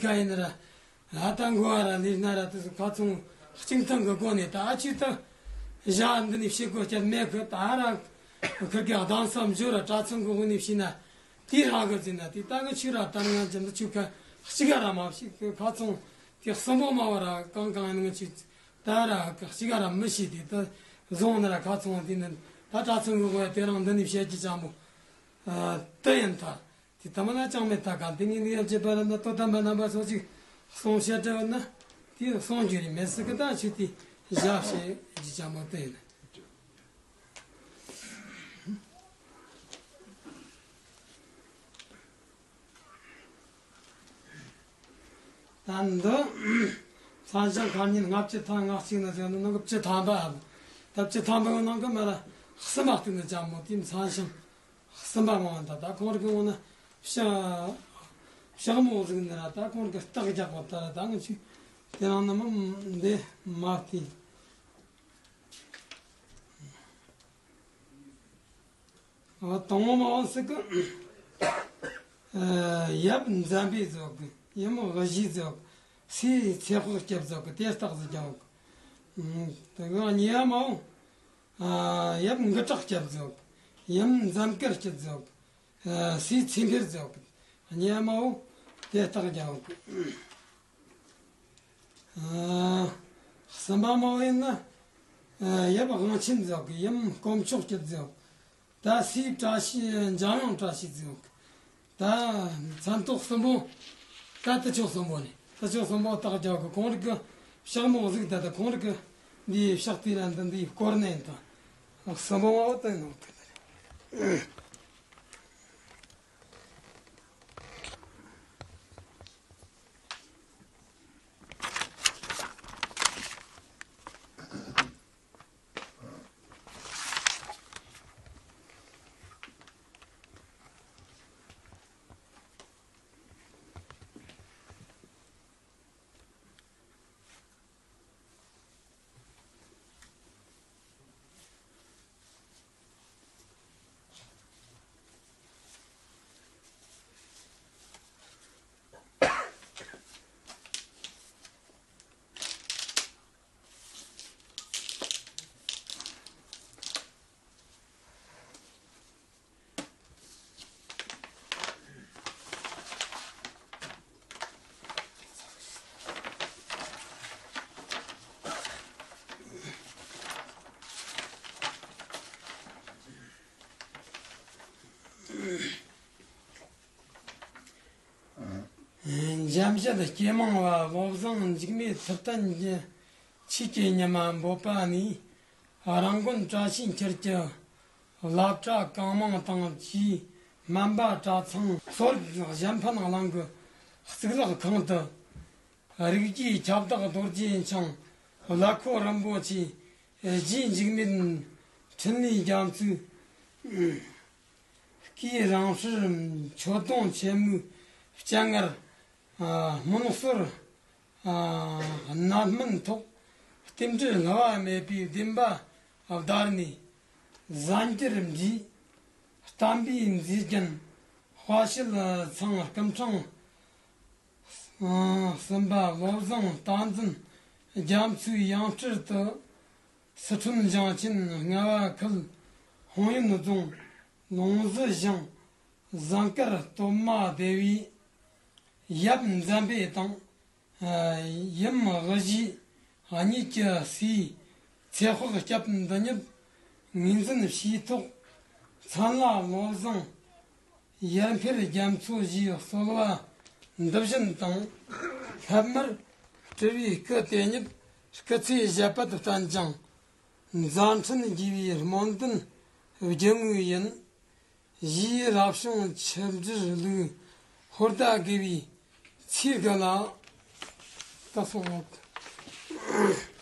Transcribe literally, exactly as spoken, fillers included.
ཁ་ཡིན་ན་ར། ད་མགོ་བ་ར་ལས་སྣ་ར་དེ་ཚོ་ཁ་ཚོང་གཅིག་མཐུན་གི་སྒོ་ནས་ད་ཨ་ཆུ་ད་ཞག་འདི་ནས་བྱེད་དགོས་ཀྱི་མེད་གི། ད་ར་ཁིར་གི་གདམ་ས་འཇོ་ར་གྲྭ་ཚང་གི་འོག་ནས་བྱས་ན་དེའི་ར་གི་ཟིན་ན་དེ་ད་ངི་ཆུ་ར་ད་ང་ཅི་འདི་ཆུ་ཁ་གཅིག་ག་ར་མ་བྱེད་གི། ཁ་ཚོང་དེ་གསུམ་པོ་མ་བ་ར་གང་གང་ཡིན་ངི་ཆུ་ད་ར་གཅིག་ག་ར་མི་བྱེད། དེ་ད་བཟུང་ན་ར་ཁ་ཚོང་དེ་ནི་ད་གྲྭ་ཚང་གི་འོག་དེ་རང་འདི་ནས་བྱེད་ཀྱི་ཅང་པོ་དེ་ཡིན་ད། དེ་ལྟ་མིན་ན་ཅང་མེད་ད་ག། དེ་ངས་ནི་ཡབ་རྗེ་དཔལ་ལྡན་དང་དོ་དམ་པ་རྣམ་པ་སོགས་ཅིག་གསུང་བཤད་འདྲ་བ་ན་དེ་གསུང་རྒྱུ་རེད། མེད་སྲིད་གི་ད་ཆུ་དེ་ཞབས་ཞེ་རྒྱུ་ཅང་མ་བསྟན་ཡིན། ད་འདི་མཚན་བྱང་མཁར་ཉིན་ལྔ་བཅུ་ཐམ་ལྔ་གཅིག་ན་ཟེར་ནི་ནང་གི་བཅུ་ཐམ་པ་ཨ། ད་བཅུ་ཐམ་པའི་ནང་གི་མ་ར་གསུམ་པ་བསྟན་ནི་ཅང་མོ་དེ་མཚན་བྱང་གསུམ་པ་མང་ད། ད་ཁོང་རིག་གི་ངོ་ན་ཕྱག་ཕྱག་མོ་གཟུགས་ནི་ར་ད་ཁོང་གི་རྟགས་རྒྱག་པ་ལྟར་ད་ངི་ཆུ་དེ་རང་ནི་མི་འདི་མ་བསྟན། ཨ་དང་པོ་མ་འོང་སྲིད་གི། ཨ་ཡབ་འཛམ་བུའི་ཟོག་གི་ཡུམ་དབུ་བཞུགས་ཟོག་སྲས་ཚེ་དཔག་སྐྱབས་ཟོག་གི་དེ་རྟགས་སུ་རྒྱག་གི། ཨ་དེ་གི་གཉིས་པ་མ་འོང་། ཨ་ཡབ་མགུ་བྲག་སྐྱབས་ཟོག་ཡུམ་འཛམ་དཀར་སྐྱིད་ཟོག་ཨ་སྲས་ཚེ་འཕེལ་ཟོག་གི་གཉིས་པ་མ་འོང་དེ་རྟགས་རྒྱག་གི། ཨ་གསུམ་པ་མ་བ་ཡིན་ན། ཨ་ཡབ་དབང་ཆེན་ཟོག་གི་ཡུམ་དཀོན་མཆོག་སྐྱིད་ཟོག་ད་སྲས་བཀྲ་ཤིས་འཇམ་དབྱངས་བཀྲ་ཤིས་ཟོག་ད་མཚན་ཐོག་གསུམ་པོ། ད་དུ་ཆོག་གསུམ་པོ་ནས་དུ་ཆོག་གསུམ་པོ་རྟགས་རྒྱག་གི། ཁོང་རིག་གི་ཕྱག་མོ་གཟུགས་ད་ད་ཁོང་རིག་གི་འདིའི་ཕྱག་དེ་ལ་འདི་འདིའི་སྐོར་ནས་ད་གསུམ་པོ་མ་བ་དུ་ནོ་དུ་ད་རེད། འཇམ་བཞད་སྐྱེས་མང་བ་བློ་བཟང་འཇིགས་མེད་ཐུབ་བསྟན་གྱི་ཆོས་ཀྱི་ཉི་མ་འབོད་པ་ནས། རང་དགོན་བཀྲ་ཤིས་འཁྱིལ་གྱི་བླ་གྲྭ་གང་མང་དང་བཅས་སྨན་པ་གྲྭ་ཚང་གསོ་རིག་གཞན་ཕན་གླིང་གི་གཙུག་ལག་ཁང་དུ། རིགས་རྒྱུད་ཁྱབ་བདག་རྡོ་རྗེ་འཆང་བླ་ཁོ་རིན་པོ་ཆེ་རྗེ་འཇིགས་མེད་འཕྲིན་ལས་རྒྱ་མཚོའི་སྐུའི་རིང་བསྲེལ་མཆོད་སྡོང་ཆེན་མོའི་སྤྱན་སྔར་སྨོན་གསོལ་རྣམ་སྨིན་ཐོག་རྟེན་འབྲེལ་བསླུ་བ་མེད་པའི་བདེན་པ་བདར་ནས་གཟན་གྱི་རིམ་གྱིས་བསྟན་པའི་མཛེས་རྒྱན་དཔལ་ཞལ་ཚང་སྐུ་འཕྲེང་གསུམ་པ་བློ་བཟང་བསྟན་འཛིན་རྒྱ་མཚོའི་ཡང་སྤྲུལ་དུ་སི་ཁྲོན་ཞིང་ཆེན་རྔ་བ་ཁུལ་ཧོང་ཡུན་རྫོང་ལུང་བཞི་ཞང་ཟངས་དཀར་སྟོད་མ་སྡེ་བའི་ཡབ་འཛམ་བུ་དང་། ཡུམ་དབུ་བཞུགས་གཉིས་ཀྱི་སྲས་ཚེ་དཔག་སྐྱབས་འདི་ཉིད་ངོས་འཛིན་ཞུས་ཐོག་མཚན་ལ་བློ་བཟང་ཡར་འཕེལ་རྒྱ་མཚོ་ཞེས་གསོལ་བ་འདི་བཞིན་དང་། སླར་མར་སྤྲུལ་པའི་སྐུ་དེ་ཉིད་སྐུ་ཚེ་ཞབས་པད་བརྟན་ཅིང་མཛད་འཕྲིན་རྒྱས་པའི་སྨོན་འདུན་རྒྱུ་དངོས་ཡིན། ཞེས་རབ་བྱུང་ཆུ་སྦྲུལ་ལུག་ཧོར་ཟླ་དགུ་པའི་ཚེས་དགུ་ལ་ད་སོང་ངོ་།